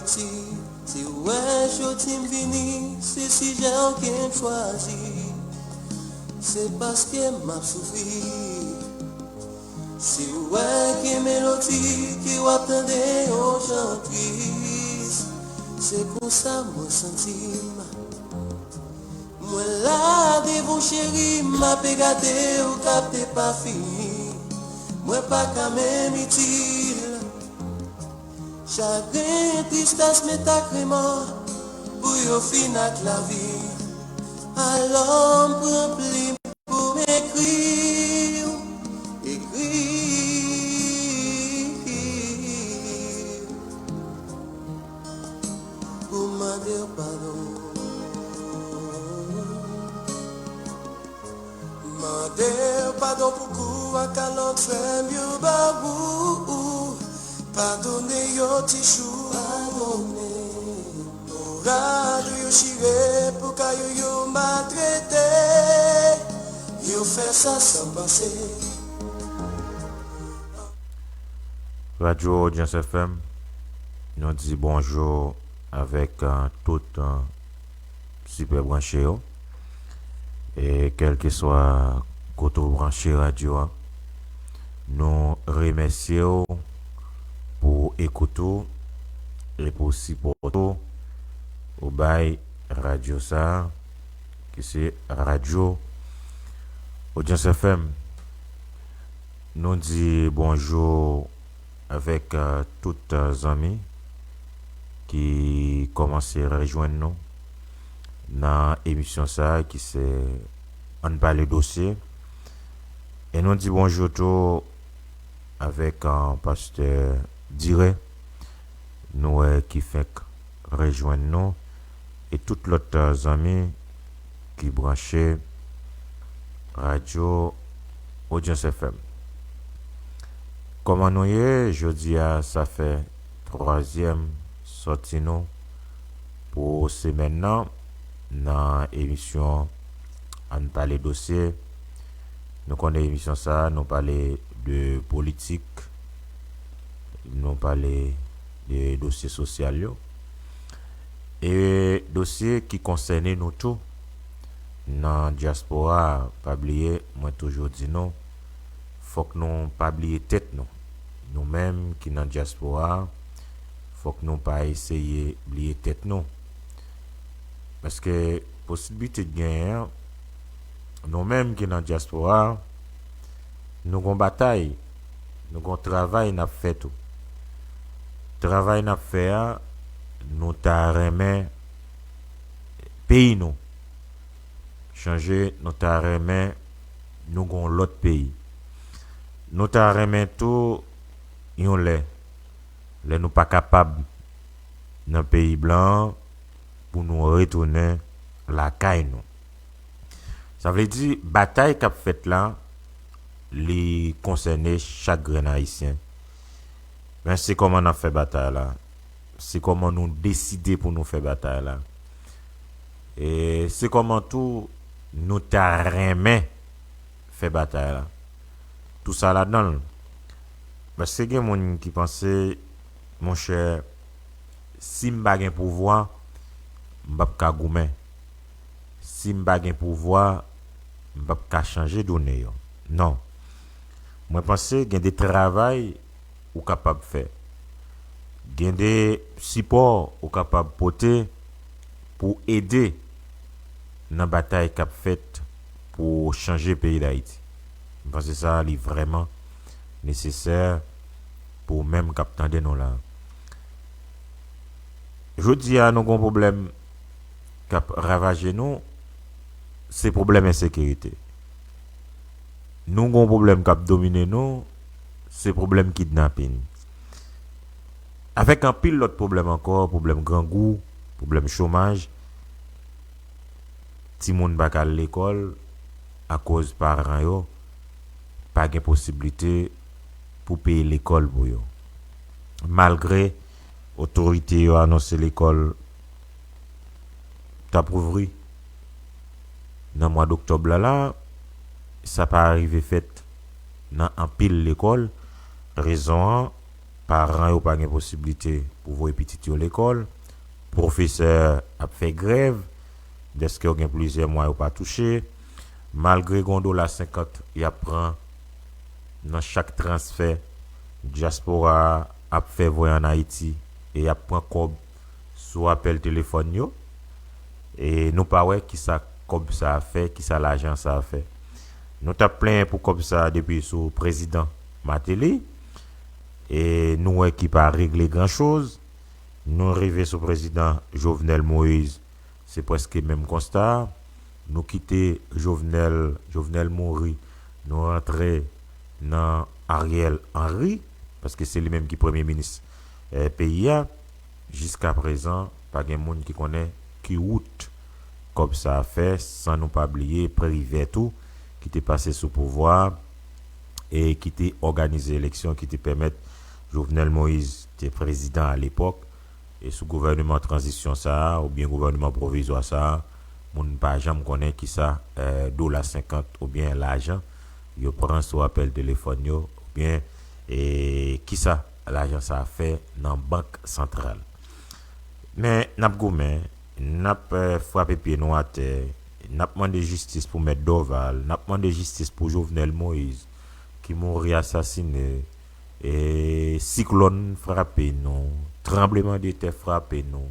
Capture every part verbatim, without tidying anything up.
Si, si w wè jodi m vini, se sijè w ke m chwazi. Se paske m ap soufri. Si w wè gen melodi ke w ap tande yon jan tris, se konsa mwen santi m. Mwen la devan w cheri, m ape gade w k ap depafini. Mwen pa ka menm itil. Chagren, tristès, men ak remò pou yo fin ak lavi. Alò m pran plim pou m ekri w, ekri w, pou m mande w padon. Mande w padon pou kou ak kalòt frè m yo ba ou. Padone yo ti chou. Padone. Moral ou yo chire pou kay ou yo maltrete. Yo fè sa san panse. Radyo Audience F M, nou di bonjou avèk, euh, tout, euh, sipè branche yo. E kèlkeswa kote w branche radyo a, nou remèsye w pou ekout ou e pou sipò ou bay radyo sa a, ki se Radyo Audience F M. Nou di bonjou avèk, euh, tout, euh, zanmi ki kòmanse rejwenn nou nan emisyon sa a ki se Ann Pale Dosye. E nou di bonjou tou avèk, euh, pastè Dire, nou wè ki fèk rejwenn nou, e tout lòt, euh, zanmi ki branche Radyo Audience F M. Kòman nou ye? Jodi a, sa fè twazyèm sòti nou pou semèn nan, nan emisyon Ann Pale Dosye. Nou konnen emisyon sa a, nou pale de politik, nou pale de dosye sosyal yo, e dosye ki konsène nou tou nan dyaspora a. Pa bliye, mwen toujou di nou, fòk nou pa bliye tèt nou. Nou menm ki nan dyaspora a, fòk nou pa eseye bliye tèt nou. Paske posiblite k genyen an, nou menm ki nan dyaspora a, nou gon batay, nou gon travay n ap fè tou. Travay n ap fè a, nou ta renmen peyi nou chanje, nou ta renmen nou gon lòt peyi. Nou ta renmen tou yon lè, lè nou pa kapab nan peyi blan an, pou nou retounen lakay nou. Sa vle di, batay k ap fèt la, li konsène chak grenn Ayisyen. Men se kòman n ap fè batay la. Se kòman nou deside pou nou fè batay la. E se kòman tou nou ta renmen fè batay la. Tou sa ladan l. Paske gen moun ki panse, monchè, si m pa gen pouvwa, m p ap ka goumen. Si m pa gen pouvwa, m p ap ka chanje done yo. Non. Mwen panse gen de travay ou kapab fè. Gen de sipò ou kapab pote pou ede nan batay k ap fèt pou chanje peyi Dayiti. M panse sa li vrèman nesesè pou ou menm k ap tande nou la. Jodi a, nou gon pwoblèm k ap ravaje nou, se pwoblèm ensekirite. Nou gon pwoblèm k ap domine nou, se pwoblèm kidnapin. Avèk anpil lòt pwoblèm ankò, pwoblèm grangou, pwoblèm chomaj, timoun pa ka al lekòl akoz paran yo pa gen posiblite pou peye lekòl pou yo. Malgre otorite yo anonse lekòl t ap ouvri nan mwa doktòb la, la, sa pa rive fèt nan anpil lekòl. Rezon an, paran yo pa gen posiblite pou voye pitit yo lekòl, pwofesè ap fè grèv, dèske yo gen plizyè mwa yo pa touche, malgre gon dola senkant y ap pran nan chak transfè dyaspora a ap fè voye ann Ayiti, e y ap pran kòb sou apèl telefòn yo, e nou pa wè kisa kòb sa a fè, kisa lajan sa a fè. Nou t ap plenyen pou kòb sa a depi sou prezidan Martelly, e nou wè ki pa regle gran choz. Nou rive sou prezidan Jovenel Moïse, se prèske menm konsta a. Nou kite Jovenel, Jovenel mouri, nou rantre nan Ariel Henry, paske se li menm ki premye minis, eh, peyi a. Jiska prezan, pa gen moun ki konnen ki wout kòb sa a fè, san nou pa bliye Privert tou, ki te pase sou pouvwa a e ki te òganize eleksyon ki te pèmèt Jovenel Moïse te prezidan alepòk. E sou gouvèneman tranzisyon sa a, oubyen gouvèneman pwovizwa sa a, moun pa janm konnen kisa, eh, dola senkant oubyen lajan yo pran sou apèl telefòn yo, oubyen, eh, kisa lajan sa a fè nan bank santral. Men, n ap goumen, n ap, eh, frape pye nou atè, n ap mande jistis pou Mèt Dorval, n ap mande jistis pou Jovenel Moïse, ki mouri asasine, e siklòn frape nou, tranblemanntè frape nou,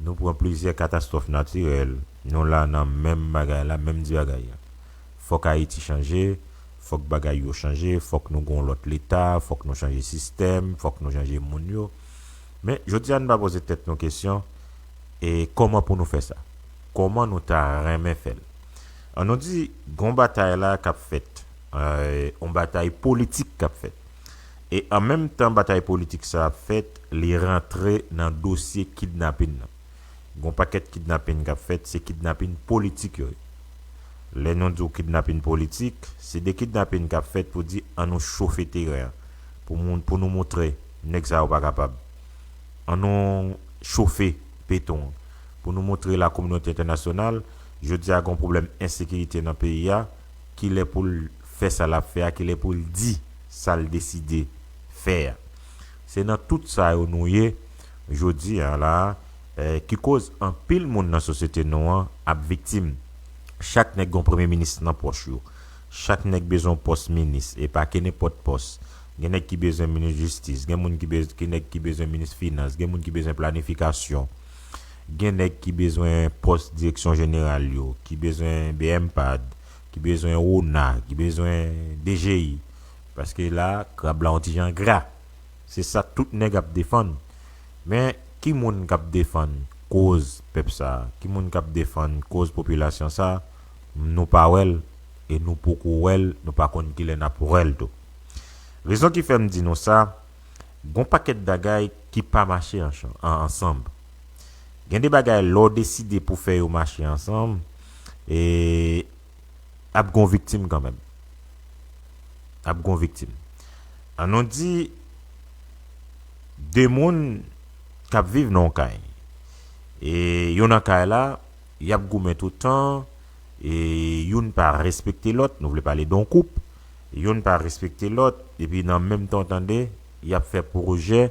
nou pran plizyè katastwòf natirèl, nou la nan menm bagay la, menm ti bagay la. Fòk Ayiti chanje, fòk bagay yo chanje, fòk nou gon lòt leta, fòk nou chanje sistèm, fòk nou chanje moun yo. Men, jodi a, nou pa poze tèt nou kesyon, e kòman pou nou fè sa? Kòman nou ta renmen fè l? An nou di, gon batay la k ap fèt, eh, yon batay politik k ap fèt. E an menm tan batay politik sa ap fèt, li rantre nan dosye kidnapin nan. Gon pakèt kidnapin k ap fèt, se kidnapin politik yo ye. Lè nou di w kidnapin politik, se de kidnapin k ap fèt pou di, "An nou chofe teren an, pou moun, pou nou montre nèg sa yo pa kapab. An nou chofe beton an, pou nou montre lakominote entènasyonal, jodi a gon pwoblèm ensekirite nan peyi a, kilè pou l fè sa l ap fè a, kilè pou l di sa l deside fè a." Se nan tout sa yo nou ye jodi a la, eh, ki koz anpil moun nan sosyete nou an ap viktim. Chak nèg gon premye minis nan pòch yo. Chak nèg bezwen pòs minis, e pa ke nenpòt pòs. Gen nèg ki bezwen minis jistis, gen moun ki bez-, gen nèg ki bezwen minis finans, gen moun ki bezwen planifikasyon. Gen nèg ki bezwen pòs direksyon jeneral yo, ki bezwen B M pad, ki bezwen ona, ki bezwen D G I. Paske la, krab la yon ti jan gra. Se sa tout nèg ap defann. Men, ki moun k ap defann koz pèp sa a? Ki moun k ap defann koz popilasyon sa a? Nou pa wè l, e nou poko wè l, nou pa konn kilè n ap wè l tou. Rezon ki fè m di nou sa, gon pakèt bagay ki pa mache an chan-, an-, ansanm. Gen de bagay, lè w deside pou fè yo mache ansanm, e ap gon viktim kanmenm. Ap gon viktim. An nou di, de moun k ap viv nan yon kay. E yo nan kay la, y ap goumen tout tan, e youn pa respekte lòt, nou vle pale de yon koup, youn pa respekte lòt, epi nan menm tan, tande, y ap fè pwojè,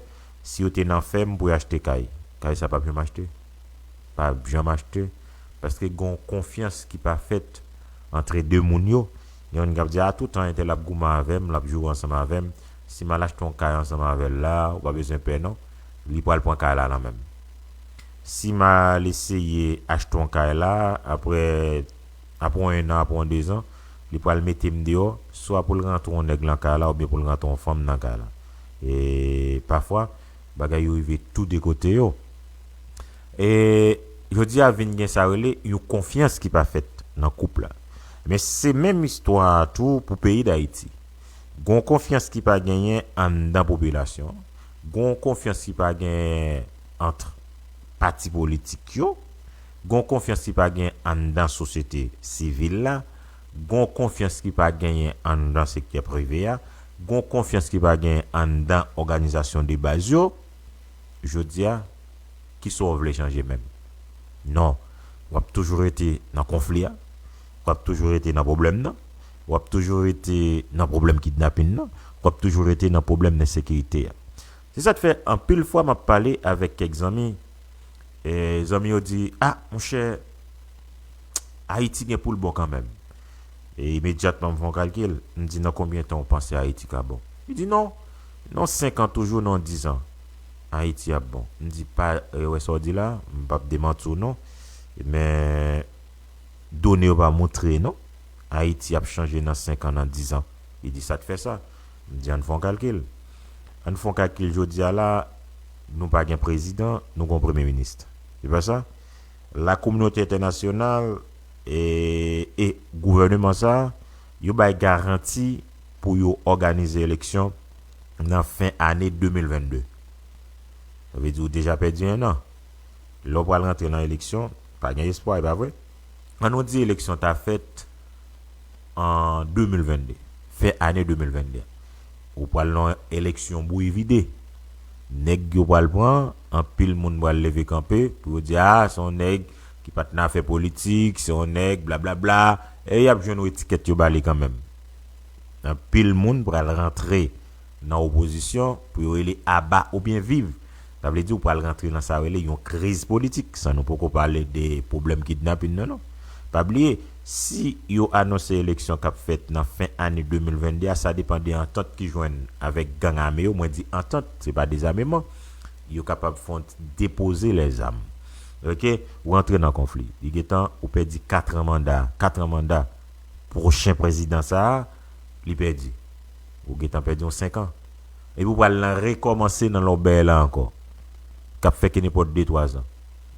si yo te nan fèm pou y achte kay. Kay sa p ap janm achte. Pa ap janm achte. Paske gon konfyans ki pa fèt antre de moun yo. Gen moun k ap di, "A, tout tan entèl ap goumen avè m, l ap joure ansanm avè m. Si m al achte yon kay ansanm avè l la, ou pa bezwen pè non. Li pral pran kay la nan men m. Si m al eseye achte yon kay la, apre, apre yon ennan, apre yon dezan, li pral mete m deyò, swa pou l rantre yon nèg nan kay la, oubyen pou l rantre yon fanm nan kay la." E pafwa, bagay yo rive tou de kote yo. E jodi a vin gen sa rele yon konfyans ki pa fèt nan koup la. Men se menm istwa a tou pou peyi Dayiti. Gon konfyans ki pa genyen anndan popilasyon an. Gon konfyans ki pa genyen ant pati politik yo. Gon konfyans ki pa genyen anndan sosyete sivil la. Gon konfyans ki pa genyen anndan sektè prive a. Gon konfyans ki pa genyen anndan òganizasyon de baz yo. Jodi a, kisa w vle chanje menm? Non, w ap toujou rete nan konfli a, w ap toujou rete nan pwoblèm nan, w ap toujou rete nan pwoblèm kidnapin nan, w ap toujou rete nan pwoblèm ensekirite a. Se sa k fè anpil fwa m ap pale avèk kèk zanmi. E zanmi yo di, "A, monchè, Ayiti gen pou l bon kanmenm." E imedyatman, m fè yon kalkil, m di, "Nan konbyen tan w panse Ayiti ka bon?" Li di, "Non, nan senk an toujou, nan diz an, Ayiti ap bon." M di, "Pa rewè sa w di la, m p ap demanti w non. Men, done yo pa montre non Ayiti ap chanje nan senk an, nan diz an." Li di, "Sa k fè sa?" M di, "Ann fè yon kalkil. Ann fè yon kalkil jodi a la, nou pa gen prezidan, nou gen yon premye minis. Se pa sa? Lakominote entènasyonal e, e gouvèneman sa, yo bay garanti pou yo òganize eleksyon nan fen ane de mil vennde. Sa vle di ou deja pèdi en an. Lè w pral rantre nan eleksyon, pa gen espwa, e pa vre? Ann nou di eleksyon ta fèt an de mil vennde, fen ane de mil vennde. Ou pral nan eleksyon bouyi vide. Nèg yo pral pran, anpil moun pral leve kanpe pou yo di, "A, se yon nèg ki pa t nan afè politik, se yon nèg blablabla." E y ap jwenn yon etikèt yo ba li kanmenm. Anpil moun pral rantre nan opozisyon pou yo rele aba oubyen viv. Sa vle di ou pral rantre nan sa yo rele yon kriz politik, san nou poko pale de pwoblèm kidnapin nan non. Pa bliye, si yo anonse eleksyon k ap fèt nan fen ane de mil vennde a, sa depann de antant ki jwenn avèk gang ame yo. Mwen di antant, se pa dezameman. Yo kapab fè yon ti depoze lèzam. Oke, ou rantre nan konfli. Li gentan, ou pèdi kat an manda, kat an manda. Pwochen prezidan sa a, li pèdi. Ou gentan pèdi yon senk an. Epi ou pral nan rekòmanse nan lòbèy la ankò. K ap fè ke nenpòt de twa zan.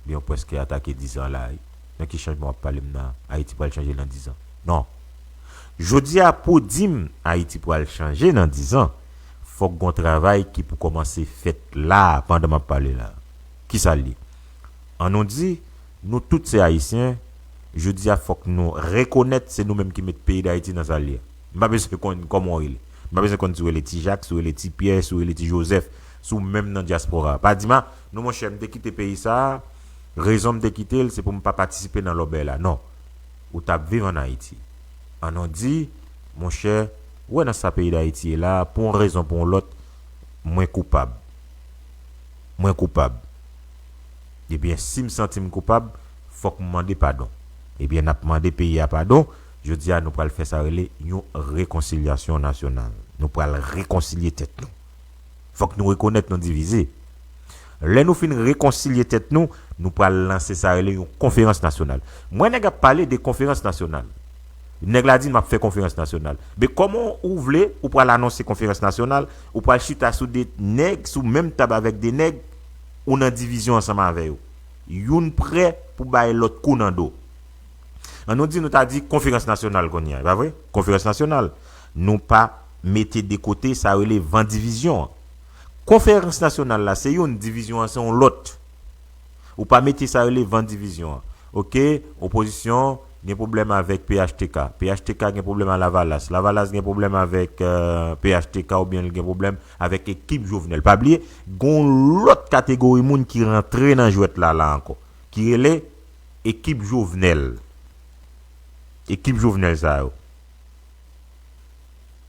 Li yon prèske atake diz an la, wi. Nan ki chanjman w ap pale m nan Ayiti pral chanje nan diz an? Non. Jodi a, pou di m Ayiti pral chanje nan diz an, fòk gon travay ki pou kòmanse fèt la, pandan m ap pale la. Kisa l ye? Ann nou di, nou tout se Ayisyen, jodi a fòk nou rekonèt se nou menm ki met peyi Dayiti nan sa l ye. M pa bezwen konn kòman w rele. M pa bezwen konn si w rele Ti Jak, si w rele Ti Pyè, si w rele Ti Jozèf, si w menm nan dyaspora. Pa di m, a, non monchè, m te kite peyi sa a, rezon m te kite l, se pou m pa patisipe nan lòbèy la. Non. Ou t ap viv ann Ayiti. Ann nou di, monchè, ou wè nan sa peyi Dayiti ye la, pou yon rezon, pou yon lòt, mwen koupab. Mwen koupab. Ebyen, si m santi m koupab, fòk m mande padon. Ebyen, n ap mande peyi a padon. Jodi a, nou pral fè sa rele yon rekonsilyasyon nasyonal. Nou pral rekonsilye tèt nou. Fòk nou rekonèt nou divize. Lè nou fin rekonsilye tèt nou, nou pral lanse sa rele yon konferans nasyonal. M wè nèg ap pale de konferans nasyonal. Nèg la di, "M ap fè konferans nasyonal." Men kòman ou vle, ou pral anonse konferans nasyonal, ou pral chita sou de nèg, sou menm tab avèk de nèg, ou nan divizyon ansanm avè yo. Youn prè pou bay lòt kou nan do. Ann nou di nou ta di konferans nasyonal kounye a, e pa vre? Konferans nasyonal. Nou pa mete de kote sa rele van divizyon an. Konferans nasyonal la, se youn, divizyon an se yon lòt. Ou pa mete sa rele van divizyon an. Oke, opozisyon gen pwoblèm avèk P H T K. P H T K gen pwoblèm a Lavalas. Lavalas gen pwoblèm avèk, euh, P H T K oubyen l gen pwoblèm avèk ekip Jovenel. Pa bliye, gon lòt kategori moun ki rantre nan jwèt la, la ankò, ki rele ekip Jovenel. Ekip Jovenel sa yo.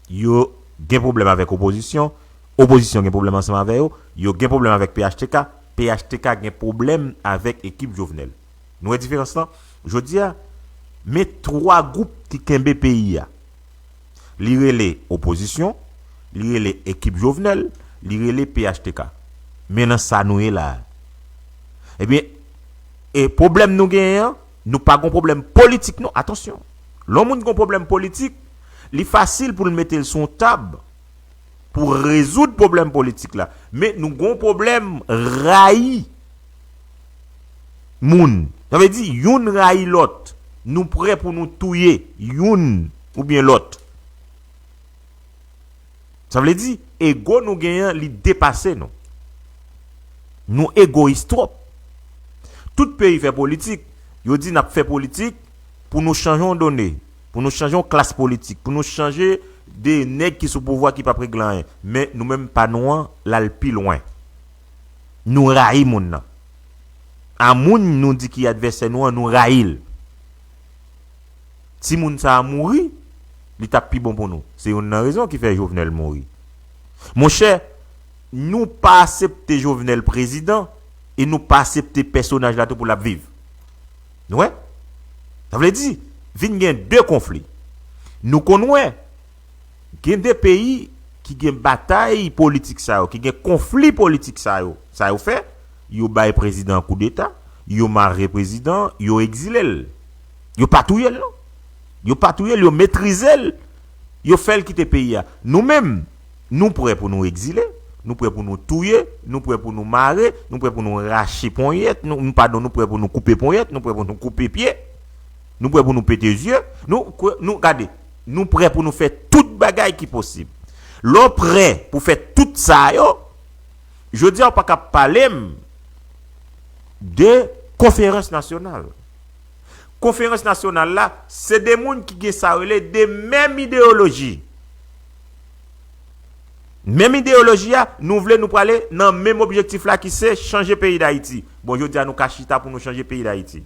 Yo gen pwoblèm avèk opozisyon, opozisyon gen pwoblèm ansanm avè yo, yo gen pwoblèm avèk P H T K, P H T K gen pwoblèm avèk ekip Jovenel. Nou wè diferans lan? Jodi a, men twa gwoup ki kenbe peyi a. Li rele opozisyon, li rele ekip Jovenel, li rele P H T K. Men nan sa nou ye la a. Ebyen, e pwoblèm nou genyen an, nou pa gon pwoblèm politik non, atansyon. Lè yon moun gon pwoblèm politik, li fasil pou l mete l sou yon tab pou rezoud pwoblèm politik la. Men nou gon pwoblèm rayi moun. Sa vle di, youn rayi lòt. Nou prè pou nou touye youn oubyen lòt. Sa vle di, ego nou genyen an, li depase nou. Nou egoyis twòp. Tout peyi fè politik, yo di n ap fè politik pou nou chanje yon done, pou nou chanje yon klas politik, pou nou chanje de nèg ki sou pouvwa ki p ap regle anyen. Men nou menm pa nou an, l al pi lwen. Nou rayi moun nan. A moun nou di ki advèsè nou an, nou rayi l. Si moun sa a mouri, li t ap pi bon pou nou. Se youn nan rezon ki fè Jovenel mouri. Monchè, Nou pa aksepte Jovenel prezidan e nou pa aksepte pèsonaj la tou pou l ap viv. Nou wè? Sa vle di, vin gen de konfli. Nou konn wè, gen de peyi ki gen batay politik sa yo, ki gen konfli politik sa yo, sa yo fè, yo bay prezidan an koudeta, yo mare prezidan, yo egzile l. Yo pa touye l non. Yo pa touye l, yo metrize l, yo fè l kite peyi a. Nou menm, nou prè pou nou egzile, nou prè pou nou touye, nou prè pou nou mare, nou prè pou nou rache ponyèt, nou, nou, padon, nou prè pou nou koupe ponyèt, nou prè pou nou koupe pye, nou prè pou nou pete zye, nou, nou, gade, nou prè pou nou fè tout bagay ki posib. Lè w prè pou fè tout sa yo, jodi a w pa ka pale m de konferans nasyonal. Konferans nasyonal la, se de moun ki gen sa rele de menm ideyoloji. Menm ideyoloji a, nou vle nou prale nan menm objektif la ki se chanje peyi Dayiti. Bon, jodi a nou ka chita pou nou chanje peyi Dayiti.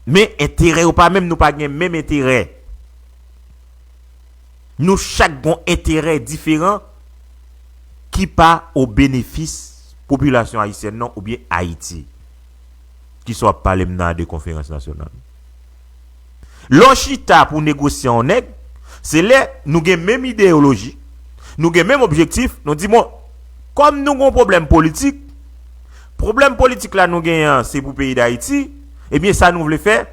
Men enterè yo pa menm, nou pa gen menm enterè. Nou chak gon enterè diferan ki pa o benefis popilasyon ayisyèn nan oubyen Ayiti. Kisa w ap pale m nan de konferans nasyonal? Lè w chita pou negosye yon nèg, se lè nou gen menm ideyoloji, nou gen menm objektif, nou di, bon, kòm nou gon pwoblèm politik, pwoblèm politik la nou genyen an, se pou peyi Dayiti, ebyen sa nou vle fè,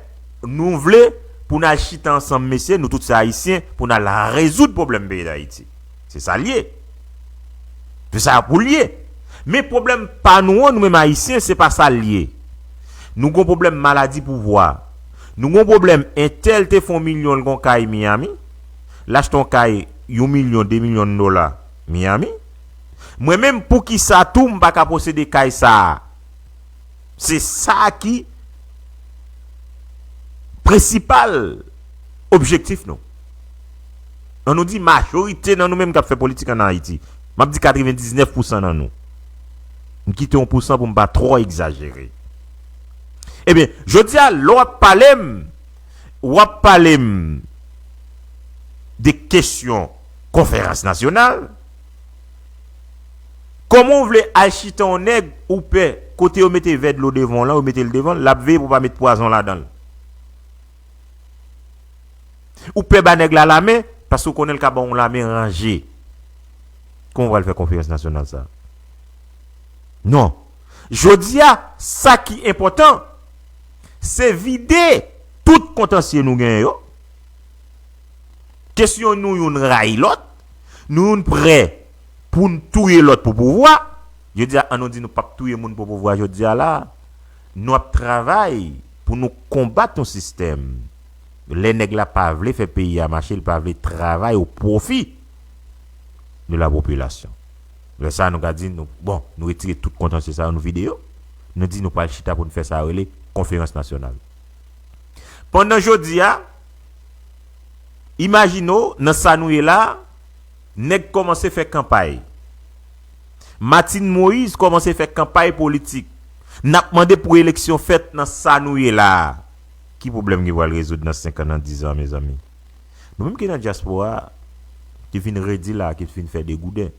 nou vle pou n al chita ansanm mesye, nou tout se Ayisyen, pou n al rezoud pwoblèm peyi Dayiti. Se sa l ye. Se sa pou l ye. Men pwoblèm pa nou an, nou menm Ayisyen, se pa sa l ye. Nou gon pwoblèm maladi pouvwa. Nou gon pwoblèm entèl te fè yon milyon, l gon kay Miami. L achte yon kay yon milyon, de milyon dola Miami. Mwen menm, poukisa tou m pa ka posede kay sa a? Se sa ki prensipal objektif nou. An nou di majorite nan nou menm k ap fè politik ann Ayiti. M ap di katrevendiznèf pousan nan nou. M kite yon pousan pou m pa twò egzajere. Ebyen, jodi a, lè w ap pale m, w ap pale m de kesyon konferans nasyonal, kòman w vle al chita yon nèg ou pè kote yo mete vè dlo devan w lan, yo mete l devan l, l ap veye pou w pa met pwazon ladan l? Ou pè ba nèg la lamen, paske w konnen l ka ba w yon lamen ranje. Kòman w pral fè konferans nasyonal sa? Non. Jodi a, sa ki enpòtan, se vide tout kontansye nou genyen yo. Kesyon nou youn rayi lòt, nou youn prè pou n touye lòt pou pouvwa. Jodi a, an nou di nou p ap touye moun pou pouvwa jodi a la. Nou ap travay pou nou konbat yon sistèm. Lè nèg la pa vle fè peyi a mache, li pa vle travay o pwofi de la popilasyon. Lè sa a, nou ka di, nou, bon, nou retire tout kontansye sa yo, nou vide yo. Nou di nou pral chita pou n fè sa yo rele konferans nasyonal. Pandan jodi a, imajine w, nan sa nou ye la, nèg kòmanse fè kanpay. Martine Moïse kòmanse fè kanpay politik. N ap mande pou eleksyon fèt nan sa nou ye la a. Ki pwoblèm ki pral rezoud nan senk an, nan diz an, mezanmi? Nou menm ki nan dyaspora a, ki fin redi la, ki fin fè degouden.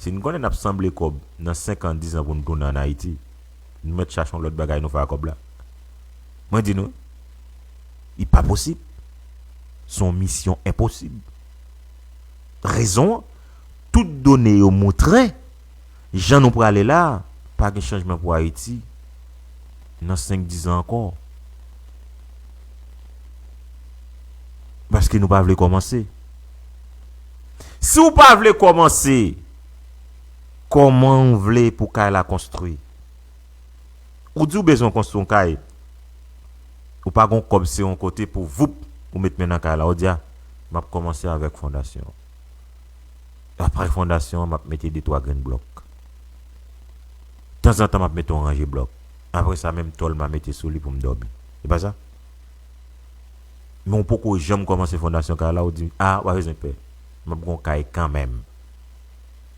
Si n konnen n ap sanble kòb nan senk an, diz an pou n tounen ann Ayiti, nou mèt chache yon lòt bagay nou fè ak kòb la. Mwen di nou, li pa posib. Se yon misyon enposib. Rezon an, tout done yo montre, jan nou prale la a, pa gen chanjman pou Ayiti nan senk, diz an ankò. Paske nou pa vle kòmanse. Si w pa vle kòmanse, kòman w vle pou kay la konstwi? Ou di w bezwen konstwi yon kay, ou pa gon kòb, se yon kote pou voup, ou met men nan kay la, ou di, a, m ap kòmanse avèk fondasyon. Apre fondasyon an, m ap mete de twa grenn blòk. Tanzantan, m ap mete yon ranje blòk. Apre sa, menm tòl m a mete sou li pou m dòmi. E pa sa? Men w poko janm kòmanse fondasyon kay la, ou di, a, w pa bezwen pè. M ap gon kay kanmenm.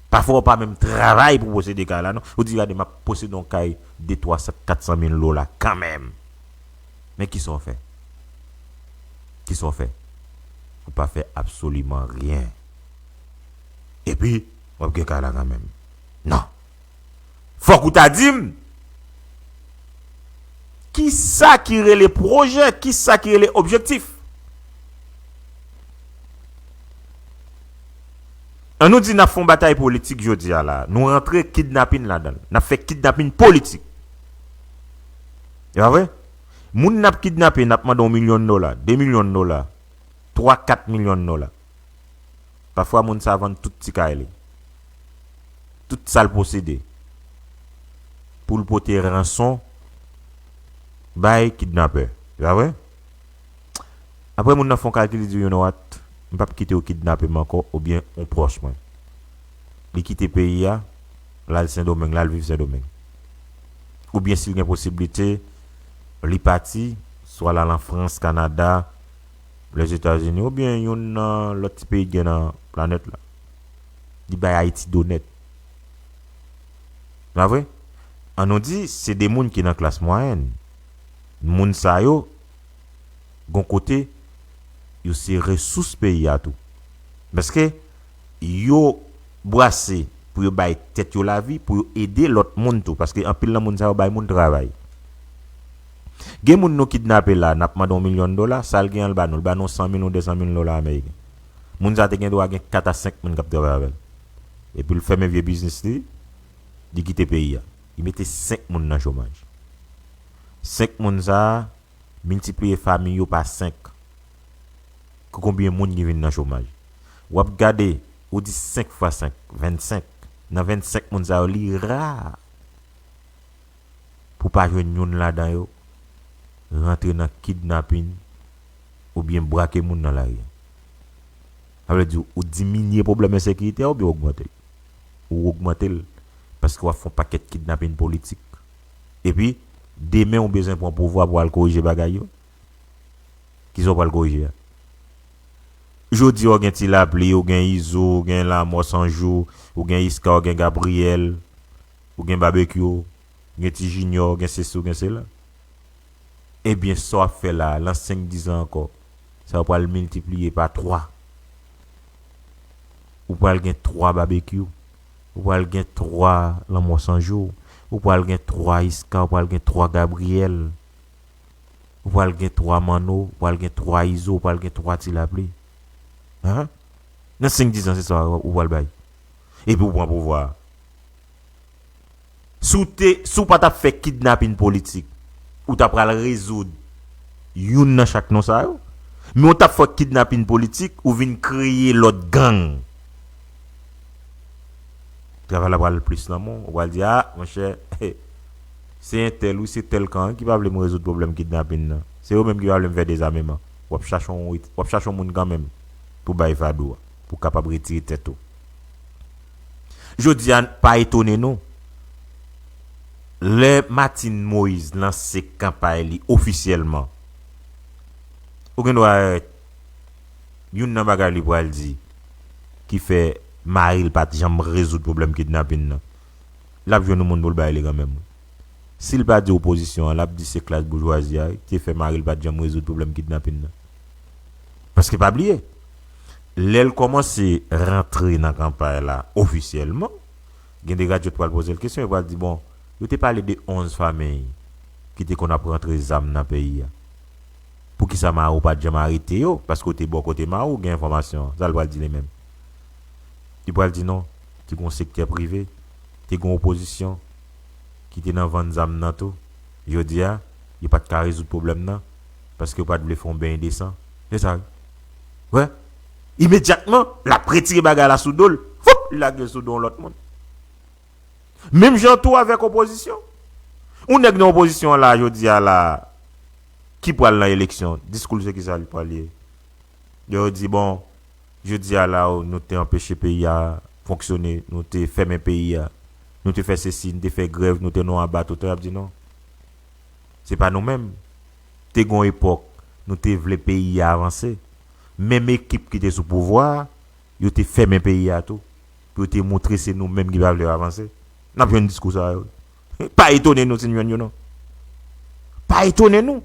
Pafwa, w pa menm travay pou posede kay la, non. Ou di, gade, m ap posede yon kay de twa san, kat san mil dola kanmenm. Men kisa w fè? Kisa w fè? Ou pa fè absoliman ryen. Epi, W ap gen kay la kanmenm. Non. Fòk ou ta di m, kisa ki rele pwojè, kisa ki rele objektif? An nou di n ap fè yon batay politik jodi a la. Nou rantre kidnapin ladan l. N ap fè kidnapin politik. E pa vre? Moun n ap kidnape, n ap mande yon milyon dola, de milyon dola, twa, kat milyon dola. Pafwa, moun sa vann tout ti kay li, tout sa l posede, pou l pote ranson bay kidnapè. E pa vre? Apre, moun nan fè yon kalkil, li di, "You know what? M p ap kite yo kidnape m ankò," oubyen yon pwòch mwen. Li kite peyi a, l al Sendomeng, l al viv Sendomeng. Oubyen si l gen posiblite, li pati, swa l al an Frans, Kanada, Lèzetazini, oubyen youn nan lòt ti peyi k gen nan planèt la. Li bay Ayiti do nèt. Pa vre? An nou di, se de moun ki nan klas mwayèn. Moun sa yo, gon kote, yo se resous peyi a tou. Paske yo brase pou yo bay tèt yo lavi, pou yo ede lòt moun tou. Paske anpil nan moun sa yo bay moun travay. Gen moun nou kidnape la, n ap mande yon milyon dola, sa l gen an l ba nou, l ba nou san mil ou de san mil dola ameriken. Moun sa te gen dwa gen kat a senk moun k ap travay avè l. Epi l fèmen vye biznis li, li kite peyi a. Li mete senk moun nan chomaj. Senk moun sa a, miltipliye fanmi yo pa senk. Ki konbyen moun ki vin nan chomaj? W ap gade, ou di senk fwa senk, vennsenk. Nan vennsenk moun sa yo, li ra pou pa jwenn youn ladan yo rantre nan kidnapin oubyen brake moun nan lari a. Sa vle di, ou diminye pwoblèm ensekirite a oubyen w ogmante l? Ou ogmante l paske w ap fè yon pakèt kidnapin politik. Epi, demen ou bezwen pran pouvwa pou al korije bagay yo. Kisa w pral korije a? Jodi a, w gen Ti Lapli, ou gen Izo, ou gen Lanmò San Jou, ou gen Iska, ou gen Gabriel, ou gen Babekyou, ou gen Ti Jinyò, ou gen sesi, ou gen sela. Ebyen, sa w ap fè la a, nan senk, diz an ankò, sa yo pral miltipliye pa twa. Ou pral gen twa Babekyou, ou pral gen twa Lanmò San Jou, ou pral gen twa Iska, ou pral gen twa Gabriel, ou pral gen twa Manno, ou pral gen twa Izo, ou pral gen twa Ti Lapli. Hein? Nan senk, diz an, se sa ou pral bay. Epi ou pran pouvwa a. Si w te, si w pa t ap fè kidnapin politik, ou ta pral rezoud youn nan chak non sa yo. Men w t ap fè kidnapin politik, ou vin kreye lòt gang. Travay la pral plis nan men w. Ou pral di, "A, monchè, se entèl wi, se tèl kan wi ki pa vle m rezoud pwoblèm kidnapin nan. Se yo menm ki pa vle m fè dezameman." W ap chache yon, w ap chache yon moun kanmenm pou bay fado a, pou w kapab retire tèt ou. Jodi a, pa etone nou. Lè Martine Moïse lanse kanpay li ofisyèlman, ou gen dwa wè youn nan bagay li pral di ki fè mari l pa t janm rezoud pwoblèm kidnapin nan. L ap jwenn yon moun pou l bay li kanmenm. Si l pa di opozisyon an, l ap di se klas boujwazi a wi, ki te fè mari l pa t janm rezoud pwoblèm kidnapin nan. Paske pa bliye, lè l kòmanse rantre nan kanpay la ofisyèlman, gen de radyo t pral poze l kesyon, yo pral di, "Bon, yo te pale de onz fanmiy ki te konn ap rantre zam nan peyi a. Poukisa mari w pa t janm arete yo? Paske w te bò kote mari w, gen enfòmasyon an." Sa l pral di li menm? Li pral di, "Non, te gen yon sektè prive, te gen yon opozisyon ki te nan vann zam nan tou. Jodi a, yo pa t ka rezoud pwoblèm nan, paske yo pa t vle fè yon beny de san." Se sa wi. Wè, imedyatman, l ap retire bagay la sou do l. Foup, li lage l sou do yon lòt moun. Menm jan tou avèk opozisyon. Yon nèg nan opozisyon an la, jodi a la, ki pral nan eleksyon, diskou l se kisa li pral ye? Yo di, "Bon, jodi a la, nou te anpeche peyi a fonksyone, nou te fèmen peyi a, nou te fè sesi, nou te fè grèv, nou te nan aba toutan." Y ap di, "Non. Se pa nou menm. Te gen yon epòk, nou te vle peyi a avanse. Menm ekip ki te sou pouvwa a, yo te fèmen peyi a tou, pou yo te montre se nou menm ki pa vle yo avanse." N ap jwenn diskou sa yo. Pa etone nou si n jwenn yo, non. Pa etone nou.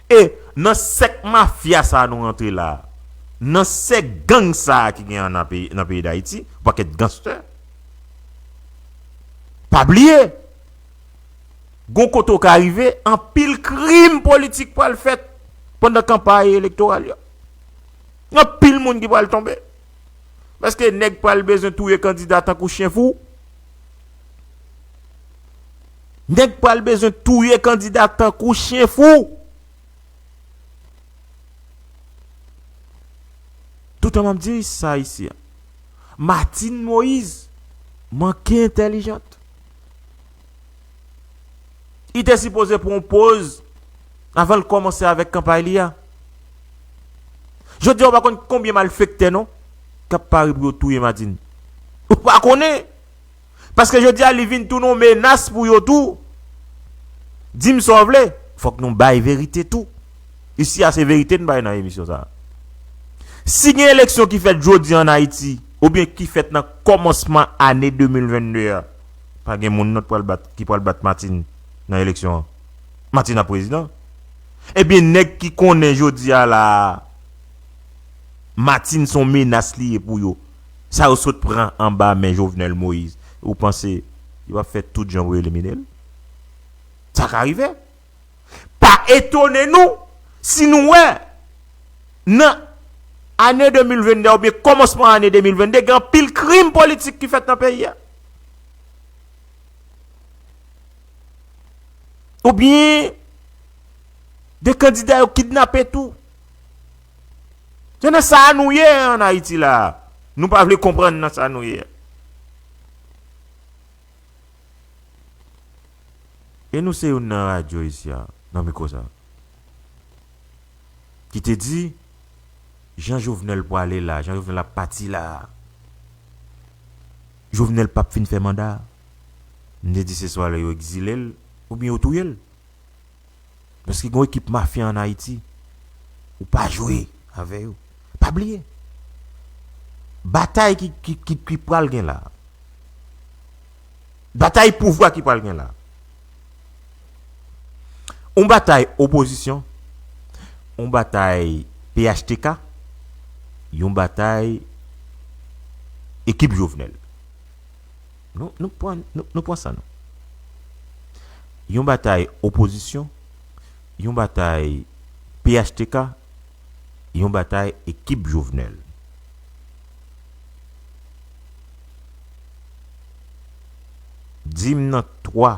E nan sèk mafya sa a nou rantre la a, Nan sèk gang sa a ki gen nan peyi, nan peyi Dayiti, yon pakèt ganstè. Pa bliye, gon kote w ka rive, anpil krim politik pral fèt pandan kanpay elektoral yo. Anpil moun ki pral tonbe. Paske nèg pral bezwen touye kandida tankou chen fou. Nèg pral bezwen touye kandida tankou chen fou. Toutan m ap diri sa isi a, Martine Moïse manke entèlijant. Li te sipoze pran yon poz avan l kòmanse avèk kanpay li a. Jodi a, ou pa konn konbyen malfektè non k ap pare pou yo touye Martine. Ou pa konnen. Paske jodi a, li vin tounen yon menas pou yo tou. Di m sa w vle, fòk nou bay verite tou. Isi a, se verite n bay nan emisyon sa a. Si gen eleksyon ki fèt jodi ann Ayiti, oubyen ki fèt nan kòmansman ane de mil vennde a, pa gen moun nan pral bat, ki pral bat Martine nan eleksyon an. Martine ap prezidan. Ebyen, nèg ki konnen jodi a la a, Martine se yon menas li ye pou yo. Sa yo sot pran anba men Jovenel Moïse, ou panse yo p ap fè tout jan pou yo elimine l? Sa ka rive. Pa etone nou si nou wè nan ane de mil vennde oubyen kòmansman ane de mil vennde, gen anpil krim politik ki fèt nan peyi a. Oubyen de kandida yo kidnape tou. Se nan sa a nou ye ann Ayiti la a. Nou pa vle konprann nan sa nou ye a. E nou se youn nan radyo isi a, nan mikwo sa a, ki te di, jan Jovenel pwale la, jan Jovenel ap pati la, Jovenel p ap fin fè manda. M te di se swa lè yo egzile l, oubyen yo touye l. Paske gen yon ekip mafya ann Ayiti. Ou pa jwe avè yo. Pa bliye. Batay ki, ki, ki, ki pral gen la. Batay pouvwa ki pral gen la. Yon batay opozisyon, yon batay P H T K, yon batay ekip Jovenel. Nou, nou pran, nou, nou pran sa non. Yon batay opozisyon, yon batay P H T K, yon batay ekip Jovenel. Di m nan twa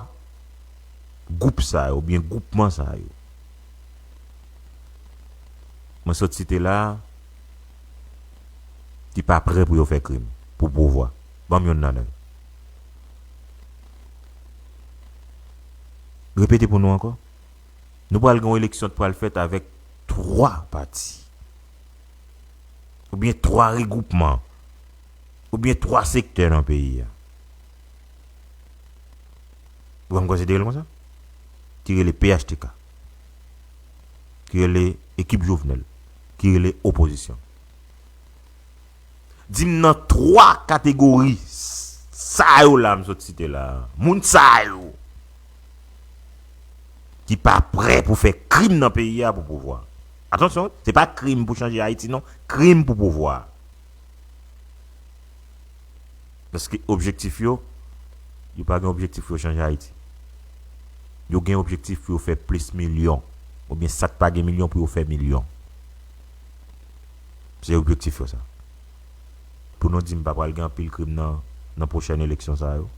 gwoup sa yo, oubyen gwoupman sa yo, mwen sot site la a, ki pa prè pou yo fè krim pou pouvwa. Ban m yonn ladan yo. Repete pou nou ankò. Nou pral gen yon eleksyon k pral fèt avèk twa pati, oubyen twa regwoupman, oubyen twa sektè nan peyi a. Ou konn konsidere l konsa? Ki rele P H T K, ki rele ekip Jovenel, ki rele opozisyon. Di m nan twa kategori s-, sa yo la m sot site la, moun sa yo ki pa prè pou fè krim nan peyi a pou pouvwa. Atansyon, se pa krim pou chanje Ayiti non, krim pou pouvwa. Paske objektif yo, yo pa gen objektif pou yo chanje Ayiti. Yo gen objektif pou yo fè plis milyon, oubyen sa k pa gen milyon pou yo fè milyon. Se objektif yo sa. Pou nou di m pa pral gen anpil krim nan, nan pwochèn eleksyon sa yo,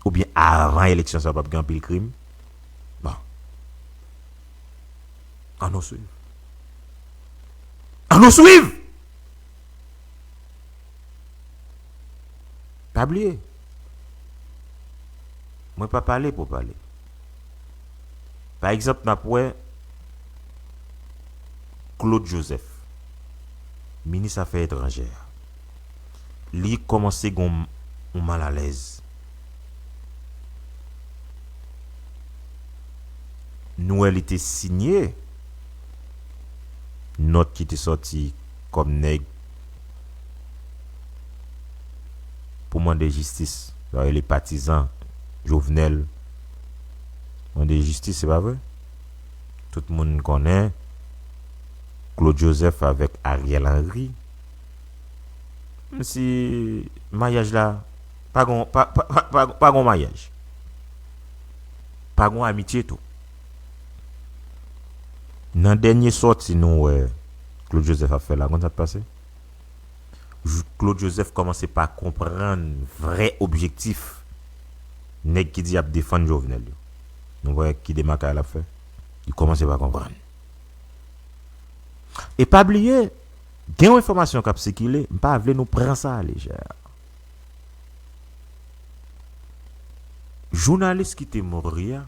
oubyen avan eleksyon sa yo p ap gen anpil krim. Bon. Ann nou swiv. Ann nou swiv! Pa bliye, mwen pa pale pou pale. Pa egzanp, n ap wè Claude Joseph, minis afè etranjè a, li kòmanse gen yon, yon malalèz. Nou wè li te siyen nòt ki te sòti kòm nèg pou mande jistis. Sa yo rele patizan Jovenel mande jistis, se pa vre? Tout moun konnen Claude Joseph avèk Ariel Henry, kòmsi maryaj la pa gon, pa, pa, pa, pa, pa gon maryaj. Pa gon amitye tou. Nan dènye sòti nou wè Claude Joseph ap fè la, konn sa k pase? Jou- Claude Joseph kòmanse pa konprann vrè objektif nèg ki di y ap defann Jovenel yo. Nou wè ki demakay l ap fè? Li kòmanse pa konprann. E pa bliye, gen yon enfòmasyon k ap sikile, m pa vle nou pran sa alejè. Jounalis ki te mouri a,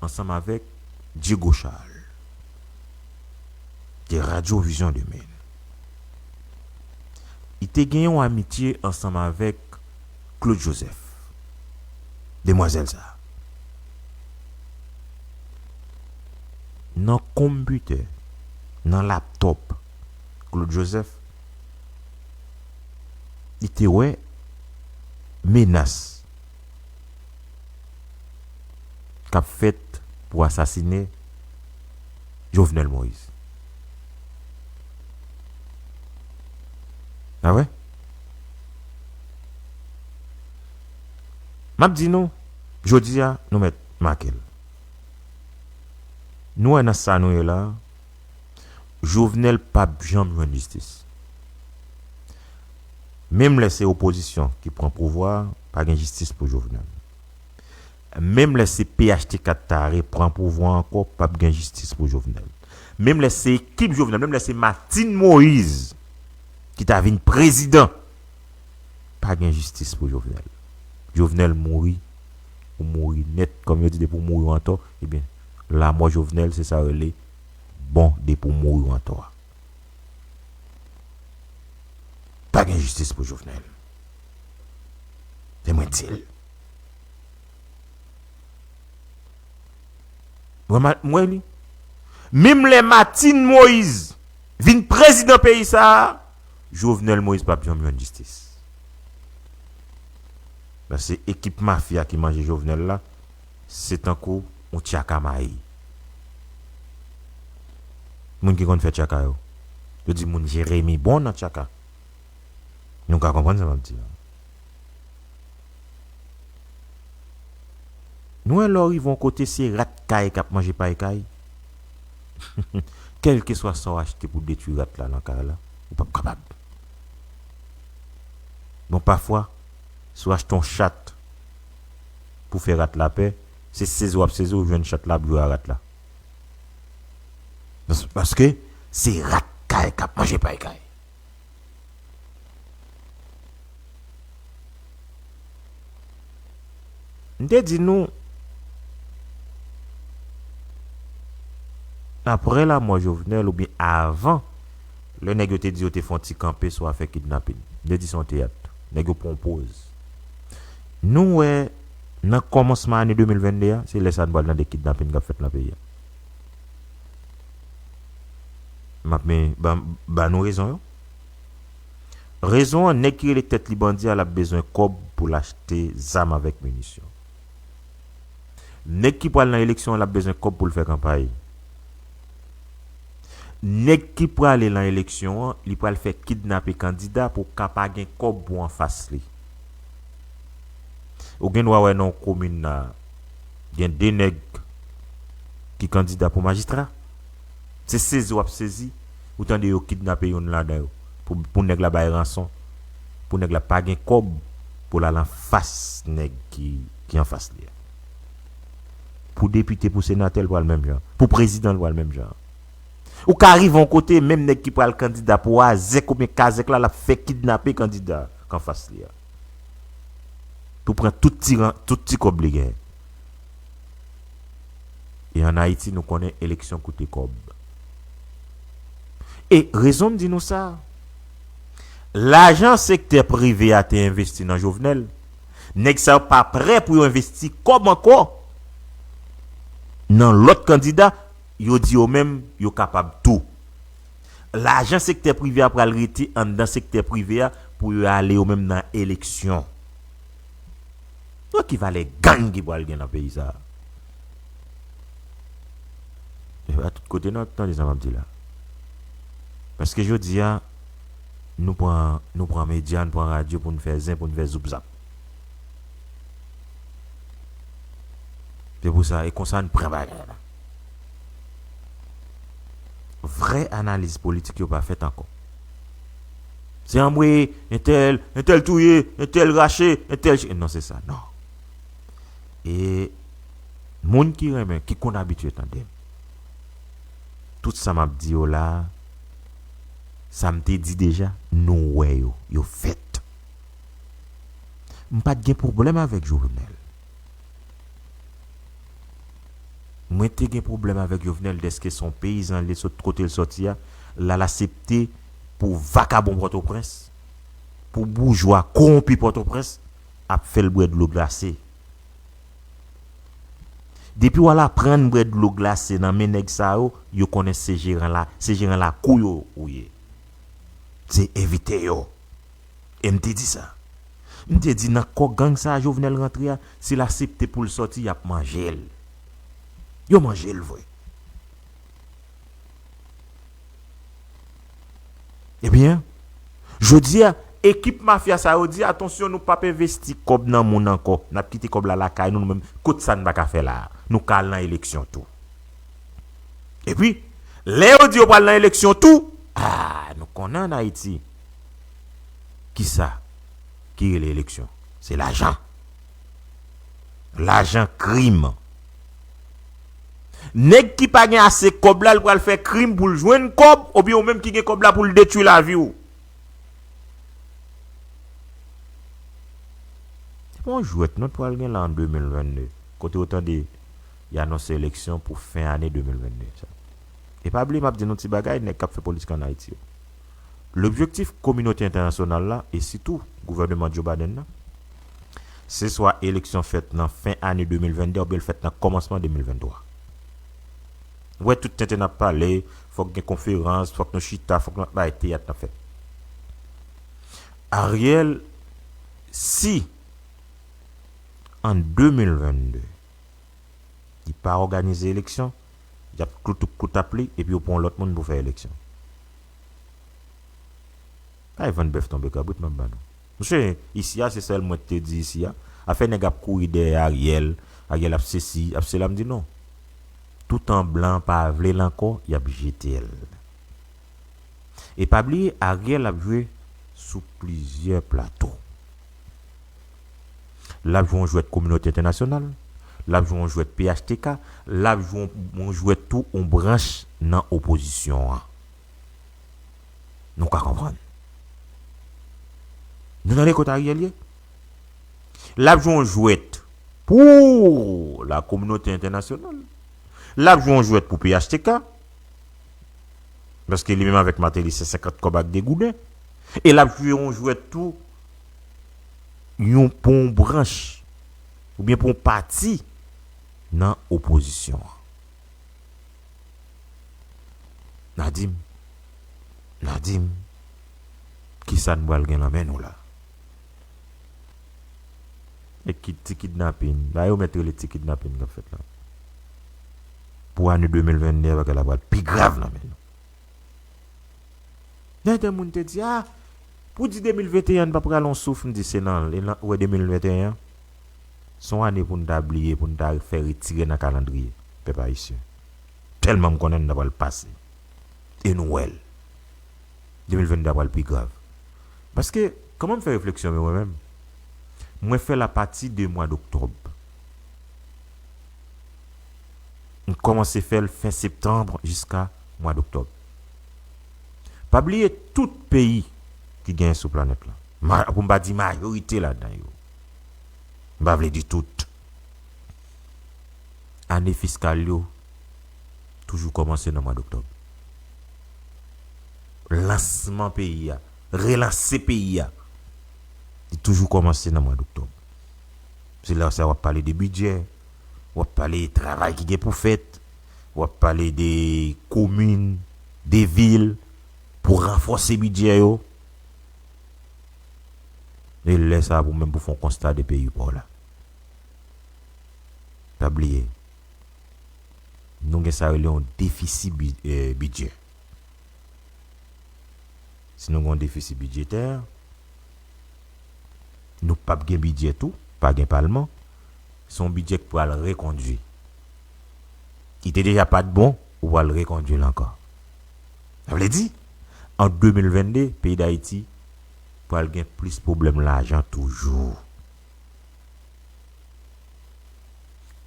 ansanm avèk Diego Charles, de Radio Vision de Maine. Li te gen yon amitye ansanm avèk Claude Joseph. Demwazèl sa a. Nan konpitè, nan laptòp Claude Joseph, li te wè menas k ap fèt pou asasine Jovenel Moïse. A wè? M ap di nou, jodi a, nou mèt make l. Nou wè nan sa nou ye la, Jovenel p ap janm jwenn jistis. Menm lè se opozisyon ki pran pouvwa a, pa gen jistis pou Jovenel. Menm lè se P H T K ta repran pouvwa ankò, p ap gen jistis pou Jovenel. Menm lè se ekip Jovenel, menm lè se Martine Moïse ki ta vin prezidan, pa gen jistis pou Jovenel. Jovenel mouri, ou mouri nèt, kòm yo di, depi w mouri w antò, ebyen, lamò Jovenel, se sa yo rele bon, depi w mouri w antò a. Pa gen jistis pou Jovenel. Se mwen di l. Mwen, mwen li. Menm lè Martine Moïse vin prezidan peyi sa a, Jovenel Moïse p ap janm jwenn jistis. Paske ekip mafya ki manje Jovenel la, se tankou yon tchaka mayi. Moun ki konn fè tchaka yo, yo di moun Jeremi bon nan tchaka. Nou ka konprann sa m ap di a. Nou wè lè w rive yon kote, se rat kay k ap manje pay kay. Kèlkeswa sa w achte pou detwi rat la nan kay la, ou p ap kapab. Bon, pafwa, si w achte yon chat pou fè rat la pè, se sezi w ap sezi, ou jwenn chat la ap jwe a rat la. Pas-, paske se rat kay k ap manje pay kay. M te di nou, apre lamò Jovenel oubyen avan, lè nèg yo te di yo te fè yon ti kanpe sou afè kidnapin, m te di se yon teyat. Nèg yo pran yon poz. Nou wè, nan kòmansman ane de mil venn de a, se lè sa a nou pral tande kidnapin k ap fèt nan peyi a. M ap men ba, ba nou rezon yo. Rezon an, nèg ki rele tèt li bandi a, l ap bezwen kòb pou l achte zam avèk minisyon. Nèg ki pral nan eleksyon an, l ap bezwen kòb pou l fè kanpay. Nèg ki prale nan eleksyon an, li pral fè kidnape kandida pou ka pa gen kòb pou anfas li. Ou gen dwa wè nan yon komin la, gen de nèg ki kandida pou majistra. Se sezi w ap sezi, ou tande yo kidnape youn ladan yo, pou, pou nèg la bay ranson, pou nèg la pa gen kòb pou l al anfas nèg ki, ki anfas li a. Pou depite, pou senatè, l pral menm jan. Pou prezidan, l pral menm jan. Ou ka rive yon kote, menm nèg ki pral kandida pou Azèk oubyen Kazèk la, l ap fè kidnape kandida k anfas li a. Pou pran tout ti ran-, tout ti kòb li genyen. E ann Ayiti, nou konnen eleksyon koute kòb. E rezon m di nou sa, lajan sektè prive a te envesti nan Jovenel, nèg sa yo pa prè pou yo envesti kòb ankò nan lòt kandida, yo di yo menm, yo kapab tou. Lajan sektè prive a pral rete anndan sektè prive a pou yo ale yo menm nan eleksyon. Yo ki valè gang ki pral gen nan peyi sa a? E pa tout kote non, tande sa m ap di la. Paske jodi a, nou pran, nou pran medya, nou pran radyo pou n fè zen, pou n fè zoupzap. Se pou sa, e konsa n pran bagay la. Vrè analiz politik yo pa fèt ankò. Se anmwe, entèl, entèl touye, entèl rache, entèl ch-, non, se sa, non. E moun ki renmen, ki konn abitye tande m, tout sa m ap di yo la, sa m te di deja, nou wè yo, yo fèt. M pa t gen pwoblèm avèk Jovenel. Mwen te gen pwoblèm avèk Jovenel dèske se yon peyizan li ye, sot kote l sòti a, l al asepte pou vakabon Pòtoprens, pou boujwa kowonpi Pòtoprens ap fè l bwè dlo glase. Depi w al aprann bwè dlo glase nan men nèg sa yo, yo konnen se jeran la, se jeran lakou yo ou ye. Se envite yo. E m te di sa. M te di nan kò gang sa a Jovenel rantre a, si l asepte pou l sòti, y ap manje l. Yo manje l vre. Ebyen, jodi a, ekip mafya sa yo di, atansyon, nou p ap envesti kòb nan moun ankò. N ap kite kòb la lakay nou, nou menm, kot sa n pa ka fè la a? Nou ka al nan eleksyon tou. Epi, lè yo di yo pral nan eleksyon tou, a, nou konnen ann Ayiti, kisa ki rele eleksyon? Se lajan. Lajan krim. Nèg ki pa gen ase kòb la, l pral fè krim pou l jwenn kòb, oubyen ou menm ki gen kòb la pou l detwi lavi w. Se pa yon jwèt non t pral gen la an de mil vennde, kote w tande y anonse eleksyon pou fen ane de mil vennde sa. E pa bliye m ap di nou ti bagay, nèg k ap fè politik ann Ayiti yo. Lobjektif kominote entènasyonal la, e sitou gouvèneman Joe Biden nan, se swa eleksyon fèt nan fen ane de mil vennde oubyen l fèt nan kòmansman de mil venntwa. Ou wè tout tenten n ap pale, fòk gen konferans, fòk nou chita, fòk nou bay teyat nan fèt. Ariel, si an de mil vennde, li pa òganize eleksyon, y ap kloutouk kloutap li, epi yo pran yon lòt moun pou fè eleksyon. Kay vann bèf tonbe kabrit, m ap ba nou. Monchè, isi a, se sèl mwen k te di isi a. Afè nèg ap kouri dèyè Ariel, Ariel ap sesi, ap sela, m di non. Tout an blan pa vle l ankò, y ap jete l. E pa bliye, Ariel ap jwe sou plizyè plato. L ap jwe yon jwèt kominote entènasyonal, l ap jwe yon jwèt P H T K, l ap jwe yon, yon jwèt tou yon branch nan opozisyon an. Nou ka konprann. Nou tande kote Ariel ye? L ap jwe yon jwèt pou la kominote entènasyonal. L ap jwe yon jwèt pou P H T K. Paske li menm avèk Martelly se senkant kòb ak de gouden. E l ap jwe yon jwèt tou, yon pou yon branch, oubyen pou yon pati nan opozisyon an. N a di m, n a di m, kisa n pral gen nan men nou la? E ki ti kidnapin, la yo mèt rele ti kidnapin k ap fèt la. Pou ane de mil vennde a, bagay la pral pi grav nan men nou. Gen de moun te di, a, pou di de mil venteyen an pa pral yon souf, m di se nan, e nan, ou wè de mil venteyen an, se yon ane pou n ta bliye, pou n ta fè retire nan kalandriye pèp ayisyen. Tèlman m konnen n ta pral pase. E nou wè l. De mil vennde a pral pi grav. Paske, kòman m fè refleksyon m yo mwen menm? Mwen fè l apati de mwa doktòb. M kòmanse fè l fen septanm jiska mwa doktòb. Pa bliye tout peyi ki genyen sou planèt la. Ma-, pou m pa di majorite ladan yo. M pa vle di tout. Ane fiskal yo toujou kòmanse nan mwa doktòb. Lansman peyi a, relanse peyi a, li toujou kòmanse nan mwa doktòb. Se la sa w ap pale de bidjè, w ap pale travay ki gen pou fèt, w ap pale de komin, de vil, pou ranfòse bidjè yo. E lè sa a pou menm pou fè yon konsta de peyi pa w la. Pa bliye, nou gen sa rele yon defisi bi-, eh, bidjè. nou gen yon defisi bidjetè, nou p ap gen bidjè tou, pa gen palman, se yon bidjè k pral rekondui. Li te deja pa t bon, ou pral rekondui l ankò. Sa vle di, an de mil venn de, peyi Dayiti pral gen plis pwoblèm lajan toujou.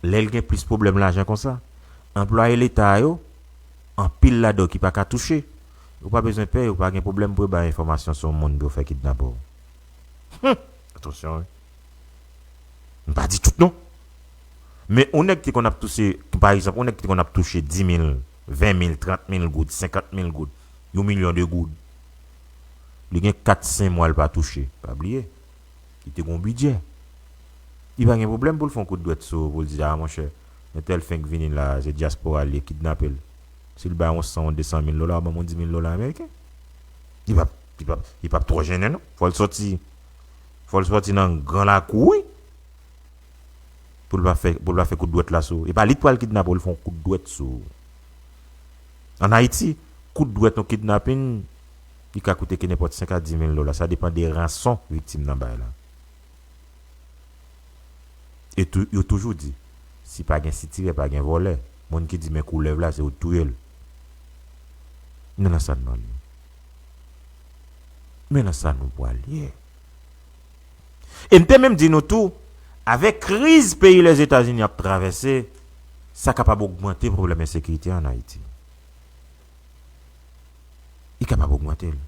Lè l gen plis pwoblèm lajan konsa, anplwaye leta yo, anpil ladan yo ki pa ka touche, ou pa bezwen pè, ou pa gen pwoblèm pou yo bay enfòmasyon sou yon moun pou yo fè kidnape w. Hum! Atansyon, wi. M pa di tout non. Men yon nèg te konn ap touche, pa egzanp, yon nèg te konn ap touche dis mil, ven mil, trant mil goud, senkant mil goud, yon milyon de goud. Li gen kat, senk mwa l pa touche. Pa bliye. Li te gen yon bidjè. Li pa gen pwoblèm pou l fè yon kout dwèt sou ou, pou l di, a, monchè, entèl fenk vini la, se dyaspora l ye, kidnape l. Si l bay yon san, yon de san mil dola, ban m yon dis mil dola ameriken. Li p ap, li p ap, li p ap twò jennen, non. Fò l sòti, fò l sòti nan gran lakou, wi. Pou l pa fè, pou l pa fè kout dwèt la sou ou. E pa li k pral kidnape w, li fè yon kout dwèt sou ou. Ann Ayiti, kout dwèt yon kidnapin, li ka koute ke nenpòt senk a dis mil dola. Sa depann de ranson viktim nan bay la. E tou, yo toujou di, si pa gen sitirè, pa gen vòlè. Moun ki di men koulèv la, se ou t touye l. Men nan sa n pral ye. Men nan sa nou pral ye. E m te menm di nou tou, avèk kriz peyi Lèzetazini ap travèse, sa kapab ogmante pwoblèm ensekirite an Ayiti. Li kapab ogmante l.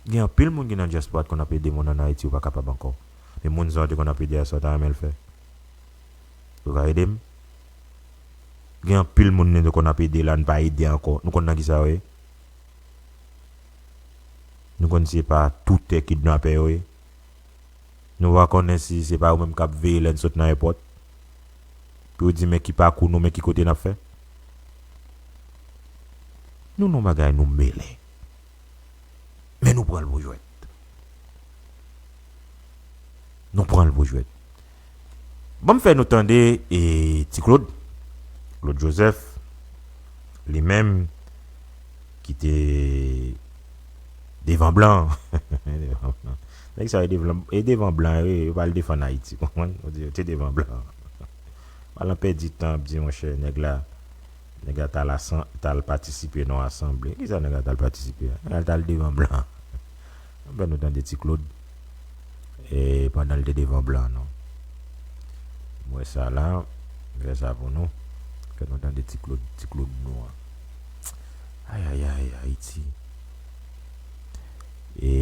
Gen anpil moun ki nan dyaspora t konn ap ede moun ann Ayiti, yo pa kapab ankò. Men moun sa yo te konn ap ede a, sa w ta renmen l fè? Yo ka ede m? Gen anpil moun nou te konn ap ede la, n pa ede ankò. Nou konn nan kisa yo ye? Nou konn si se pa toutè kidnapè yo ye? Nou pa konnen si se pa yo menm k ap veye lè n sot nan èpòt? Pou yo di men ki pakou nou, men ki kote n ap fè? Nou nan bagay nou mele. Men nou pran l pou jwèt. Nou pran l pou jwèt. Ban m fè nou tande, e, Ti Claude, Claude Joseph, li menm, ki te devan blan. Nèg sa yo devan, e devan blan, yo, yo pral defann Ayiti, konprann? Yo di yo te devan blan. Pral nan pèdi tan, ap di, monchè, nèg la, nèg la t al asan-, t al patisipe nan yon asanble. Kisa nèg la t al patisipe a? Nèg la t al devan blan. Anben, nou tande Ti Claude. E pandan l te devan blan, non. M wè sa la, m fè sa pou nou. Fè nou tande Ti Claude, Ti Claude nou an. Ayayay, Ayiti. E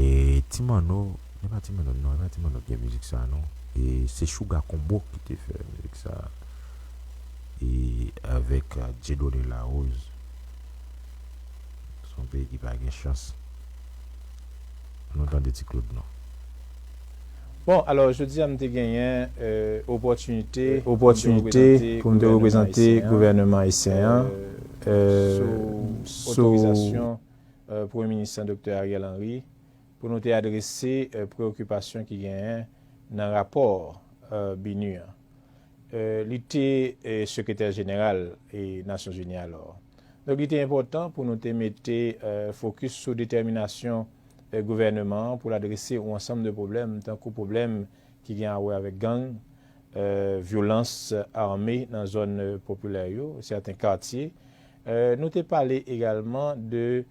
Ti Manno, e pa Ti Manno, non, e pa Ti Manno ki gen mizik sa, non. E se Sugar Combo ki te fè mizik sa. E avèk, euh, Dieudonné Larose. Se yon peyi ki pa gen chans. Nou tande Ti Claude, non. Bon, alò, jodi a, m te genyen, euh, opòtinite, opòtinite pou m te reprezante gouvènman ayisyen an, euh, sou otorizasyon, euh, Premye Minis Doktè Ariel Henry, pou nou te adrese, euh, preokipasyon ki genyen nan rapò, euh, BINUH an. Euh, li te, euh, sekretè jeneral, e, Nasyonzini alò. Donk, li te enpòtan pou nou te mete, euh, fokis sou detèminasyon, euh, gouvènman an pou l adrese yon ansanm de pwoblèm, tankou pwoblèm ki gen a wè avèk gang, euh, vyolans ame nan zòn, euh, popilè yo, sèten katye. Euh, nou te pale egalman de,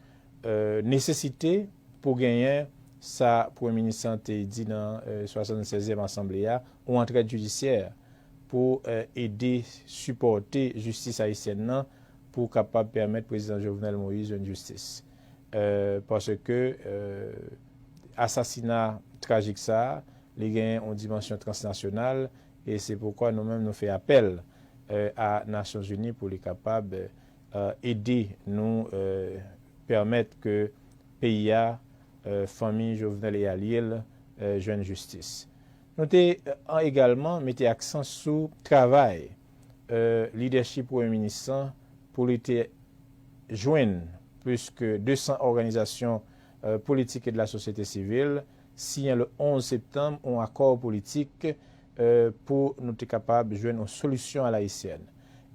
euh, nesesite pou genyen sa Premye Minis lan te di nan, euh, swasannsèzyèm Asanble a, yon antrèd jidisyè pou, euh, ede sipòte jistis ayisyèn nan pou kapab pèmèt Prezidan Jovenel Moïse jwenn jistis. Euh, paske, euh, asasina trajik sa a, li gen yon dimansyon transnasyonal, e se poukwa nou menm nou fè apèl, euh, a Nasyonzini pou li kapab, euh, ede nou, euh, pèmèt ke peyi a, euh, fanmi Jovenel e alye l, euh, jwenn jistis. Nou te, euh, egalman mete aksan sou travay, euh, lidèchip Premye Minis lan pou li te jwenn plis ke de san òganizasyon, euh, politik e de la sosyete sivil siyen le onz septanm yon akò politik, euh, pou nou te kapab jwenn yon solisyon alayisyèn.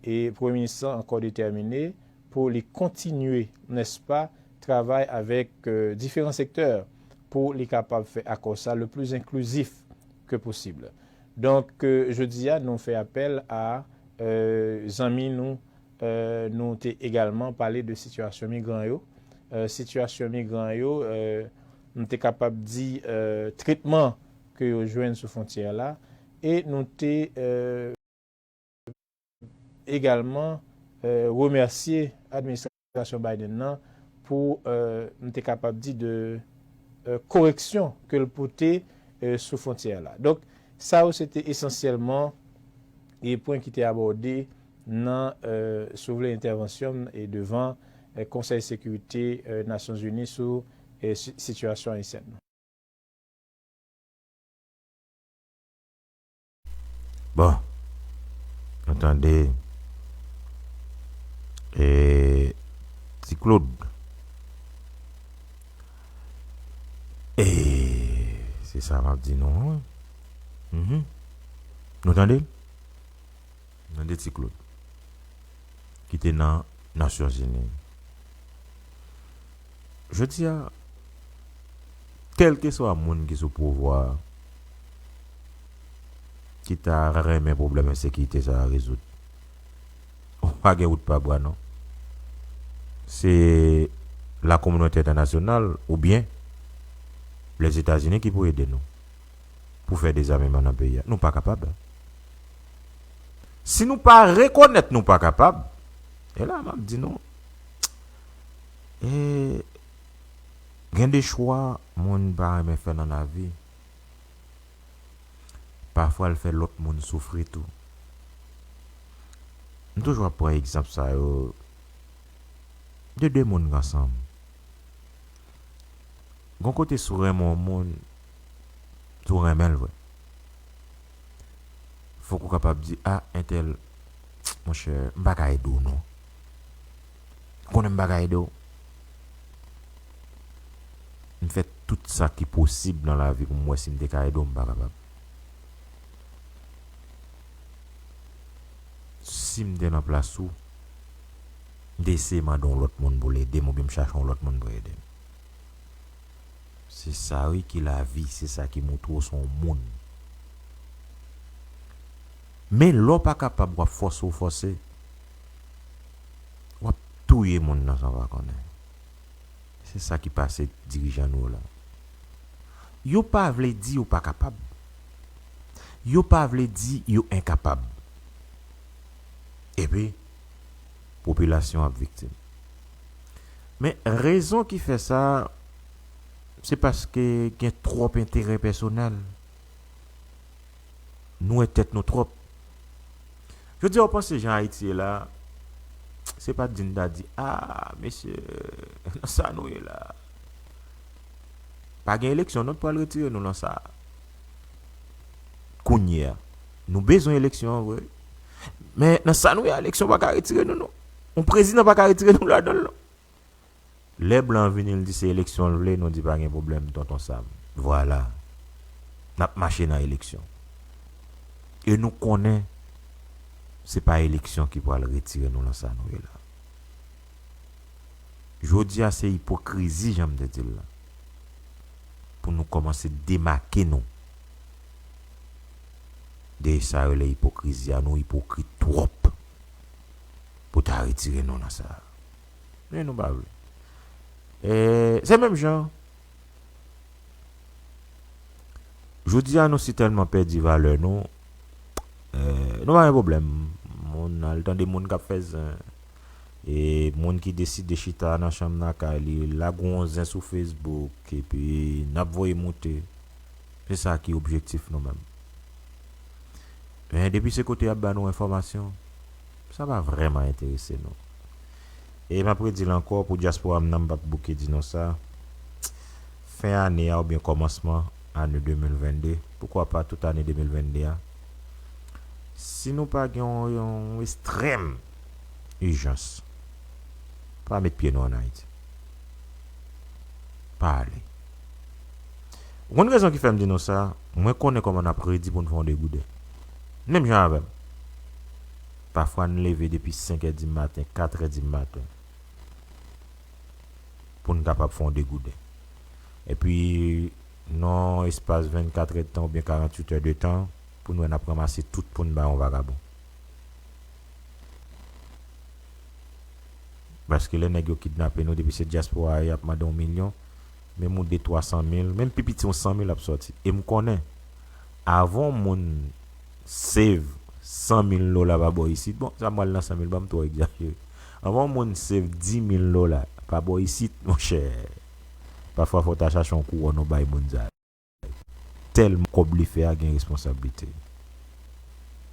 E Premye Minis lan ankò detèmine pou li kontinye, nèspa, travay avèk, euh, diferan sektè pou li kapab fè akò sa le plus inclusif que possible. Donk, euh, jodi a, nou fè apèl a, euh, zanmi nou, euh, nou te egalman pale de sitiyasyon migran yo. Euh, sitiyasyon migran yo, euh, nou te kapab di, euh, tretman ke yo jwenn sou fwontyè la, e nou te, euh, egalman, euh, remèsye administrasyon Biden nan pou, euh, m te kapab di de, euh, koreksyon ke l pote, euh, sou fwontyè la. Donk, sa yo se te esansyèlman e pwen ki te abòde nan, euh, si w vle, entèvansyon m e devan, euh, Konsèy Sekirite, euh, Nasyonzini sou, euh, si-, sitiyasyon ayisyèn nan. Bon, nou tande, e, Ti Claude. E se sa m ap di nou an. Mhm. Nou tande? Nou tande Ti Claude ki te nan Nasyonzini. Jodi a, kèlkeswa moun ki sou pouvwa a, ki ta renmen pwoblèm ensekirite sa a rezoud, ou pa gen wout pa bwa non. Se lakominote entènasyonal oubyen Lèzetazini ki pou ede nou pou fè dezameman nan peyi a. Nou pa kapab. Si nou pa rekonèt nou pa kapab, e la m ap di nou, e, gen de chwa moun pa renmen fè nan lavi. Pafwa l fè lòt moun soufri tou. M toujou ap pran egzanp sa yo de de moun k ansanm. Gon kote si w renmen yon moun, si w renmen l vre, fòk ou kapab di, a, entèl, monchè, m pa ka ede w non. Ou konnen m pa ka ede w. M fè tout sa ki posib nan lavi pou m wè si m te ka ede w, m pa kapab. Si m te nan plas ou, m te eseye mande yon lòt moun pou l ede m, oubyen m chache yon lòt moun pou ede m. Se sa wi ki lavi, se sa ki montre w se yon moun. Men lè w pa kapab, w ap fòse w fòse, w ap touye moun nan san w pa konnen. Se sa ki pase dirijan nou yo la. Yo pa vle di yo pa kapab. Yo pa vle di yo enkapab. Epi, popilasyon ap viktim. Men rezon ki fè sa, se paske gen twòp enterè pèsonèl. Nou wè tèt nou twòp. Jodi a, w panse jan Ayiti ye la, se pa t di n ta di, a, mesye, nan sa nou ye la. Pa gen eleksyon, nou t pral retire nou nan sa. Kounye a, nou bezwen eleksyon an vre. Men nan sa nou ye a, eleksyon pa ka retire nou, non. Yon prezidan pa ka retire nou ladan l, non. Lè blan an vini, l di se eleksyon l vle, nou di pa gen pwoblèm, Tonton Sam. Vwala. N ap mache nan eleksyon. E nou konnen se pa eleksyon ki pral retire nou nan sa nou ye la. Jodi a, se ipokrizi, jan m te di l la, pou nou kòmanse demake nou de sa yo rele ipokrizi a. Nou ipokrit twòp pou ta retire nou nan sa a. Men nou pa vle. E, se menm jan. Jodi a, nou si tèlman pèdi valè nou, e, nou pa gen pwoblèm. Moun, al tande moun k ap fè zen. E moun ki deside chita nan chanm lakay li, lage yon zen sou Facebook, epi n ap voye moute. Se sa ki objektif nou menm. Men depi se kote y ap ba nou enfòmasyon, sa pa vrèman enterese nou. E m ap redi l ankò pou dyaspora m nan, m p ap bouke di nou sa. Fen ane a oubyen kòmansman ane de mil venn de, poukwa pa tout ane de mil venn de a, si nou pa gen yon, yon ekstrèm ijans, pa met pye nou ann Ayiti. Pa ale. Ou konn rezon ki fè m di nou sa? Mwen konnen kòman n ap redi pou n fè yon degouden. Menm jan avè m. Pafwa n leve depi senk è di maten, kat è di maten. pou n kapab fè yon degouden. Epi, nan yon espas vennkat èdtan oubyen karanntuit èdtan, pou n wè n ap ranmase tout pou n ba yon vagabon. Paske lè nèg yo kidnape nou, depi se dyaspora a, y ap mande yon milyon, menm yon de twa san mil, menm pi piti yon san mil ap sòti. E m konnen, avan yon moun save san mil dola pa bò isit, bon, sa m pral nan san mil, ban m twò egzajere. Avan yon moun save dis mil dola pa bò isit, monchè, pafwa fò w ta chache yon kouwòn ou bay moun sa. Tèlman kòb li fè a gen responsablite.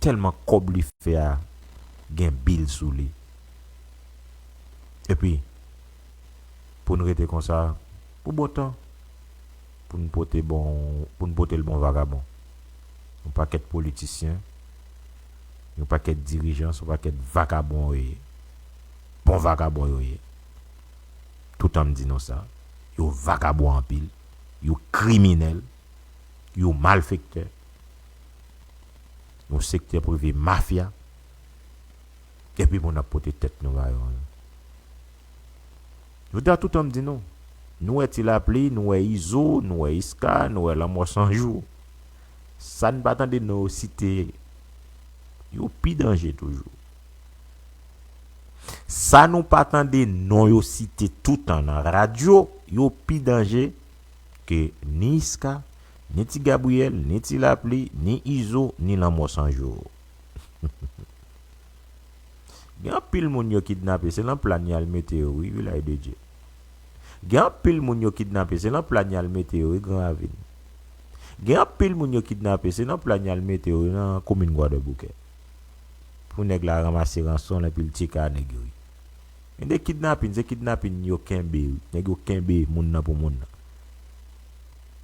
Tèlman kòb li fè a gen bil sou li. Epi, pou n rete konsa, pou bon tan, pou n pote bon, pou n pote l bon vagabon. Yon pakèt politisyen, yon pakèt dirijan, se yon pakèt vagabon yo ye. Bon vagabon yo ye. Toutan m di nou sa. Yo vagabon anpil. Yo kriminèl. Yo malfektè. Yon sektè prive mafya. Epi pou n ap pote tèt nou ba yo. Jodi a toutan m di nou, nou wè Ti Lapli, nou wè Izo, nou wè Iska, nou wè Lanmò San Jou. Sa n pa tande non yo site, yo pi danje toujou. Sa nou pa tande non yo site toutan nan radyo, yo pi danje ke ni Iska, ni Ti Gabriyèl, ni Ti Lapli, ni Izo, ni Lanmò San Jou. Gen anpil moun yo kidnape, se nan Plàn y al mete yo, wi, Vilaj de Dye. Gen anpil moun yo kidnape, se nan Plàn y al mete yo, wi, Gran Ravin. Gen anpil moun yo kidnape, se nan Plàn y al mete yo, wi, nan komin Gwadèboukè. Pou nèg la ranmase ranson, epi l tcheke a nèg yo, wi. Gen de kidnapin, se kidnapin yo kenbe, wi. Nèg yo kenbe moun nan pou moun nan.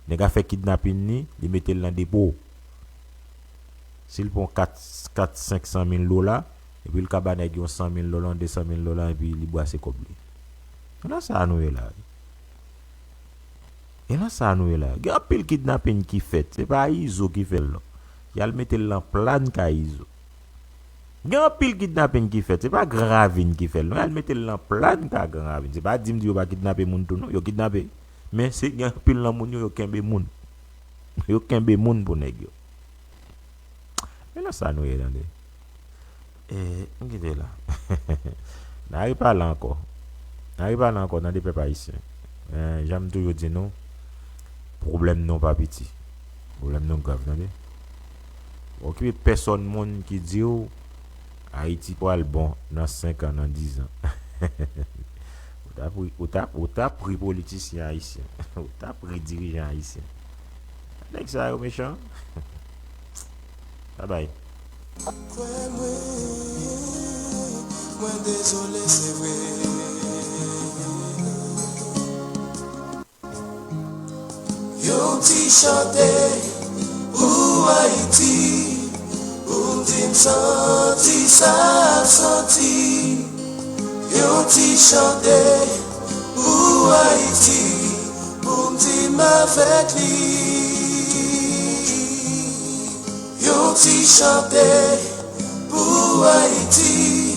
Nèg a fè kidnapin li, li mete l nan depo. Si l pran kat, kat, senk san mil dola, epi l ka ba nèg yon san mil dola, yon de san mil dola, epi li brase kòb li. E nan sa nou ye la, wi. E nan sa nou ye la. Gen anpil kidnapin ki fèt. Se pa Izo ki fè l, non. Y al mete l nan Plàn ka Izo. Gen anpil kidnapin ki fèt. Se pa Gran Ravin ki fè l, non. Y al mete l nan Plàn ka Gran Ravin. Se pa di m di yo pa kidnape moun tou, non. Yo kidnape. Men se gen anpil nan moun yo, yo kenbe moun. Yo kenbe moun pou nèg yo. Men nan sa nou ye, tande. E, m kite la. N a repale ankò. N a repale ankò, tande, pèp ayisyen. E, jan m toujou di nou, pwoblèm nou pa piti. Pwoblèm nou grav, tande. Pa okipe pèsòn moun ki di w Ayiti pral bon nan senk an, nan diz an. Ou t ap ri, ou t ap, ou t ap ri politisyen ayisyen. Ou t ap ri dirijan ayisyen. Nèg sa yo mechan. Babay. Kwè mwen, mwen dezole, se vre. Yon ti chante pou Ayiti, pou m di m santi sa l santi. Yon ti chante pou Ayiti, pou m di m avèk li. Yon ti chante pou Ayiti,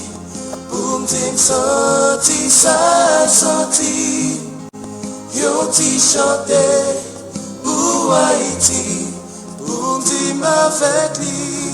pou m di m santi sa l santi. Yon ti chante pou Ayiti, pou m di m avèk li.